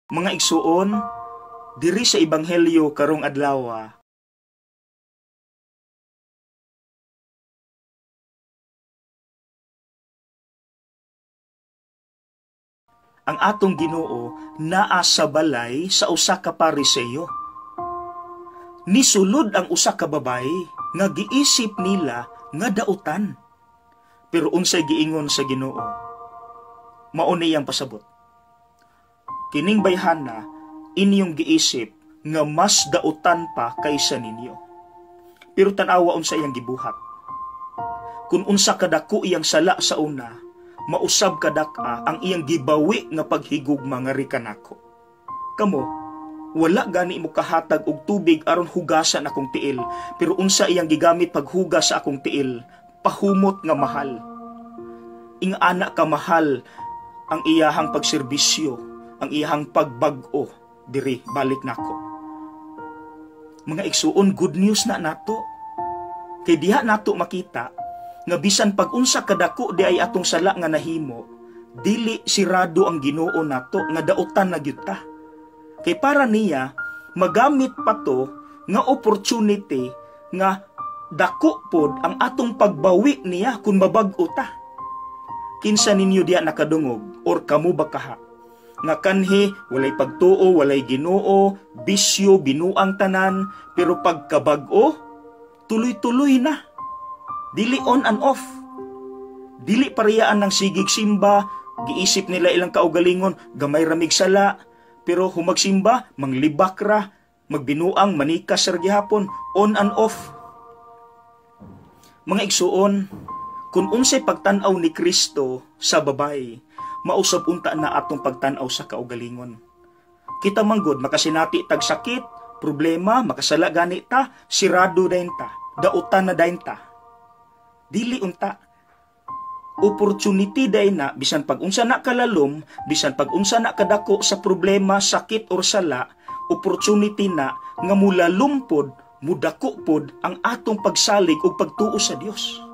Mga igsuon, diri sa ebanghelyo karong adlaw, ang atong Ginoo naa sa balay sa usa ka Pariseo. Nisulod ang usa ka babayi nga giisip nila nga dautan. Pero unsay giingon sa Ginoo? Mao ni iyang pasabot. Kining bayhana inyong giisip nga mas dautan pa kaysa ninyo. Pero tan-awa unsa iyang gibuhat. Kung unsa kadako iyang sala sa una, mausab kadak-a ang iyang gibawi nga paghigugma nga rikanako. Kamo, wala gani mo kahatag og tubig aron hugasan akong tiil, pero unsa iyang gigamit paghugas sa akong tiil, pahumot nga mahal. Ingana ka mahal ang iyahang pagserbisyo, ang iyahang pagbag-o diri balik nako. Mga igsuon, good news na nato. Kay diha nato makita nga bisan pag-unsa kadako di ay atong sala nga nahimo, dili sirado ang Ginoo nato nga dautan na gyud ta. Kay para niya magamit pa to nga opportunity nga dako pod ang atong pagbawi niya kung mabag-o ta. Kinsa ninyo diya nakadungog or kamo ba kaha nga kanhi walay pagtuo, walay Ginoo, bisyo, binuang tanan, pero pagkabag-o tuloy-tuloy na. Dili on and off. Dili pariyaan ng sigig simba, giisip nila ilang kaugalingon, gamay ramig sala, pero humagsimba, manglibak ra, magbinuang, manikas ra gihapon, on and off. Mga igsuon, kung unsay pagtan-aw ni Kristo sa babay, mausab unta na atong pagtan-aw sa kaugalingon. Kita manggod makasinati tag sakit, problema, makasala gani ta, sirado dayon ta, dautan na dayon ta. Dili unta. Opportunity day na, bisan pag unsa na kalalom, bisan pag unsa na kadako sa problema, sakit or sala, opportunity na nga mulalom pod, mudako pod ang atong pagsalig ug pagtuo sa Dios.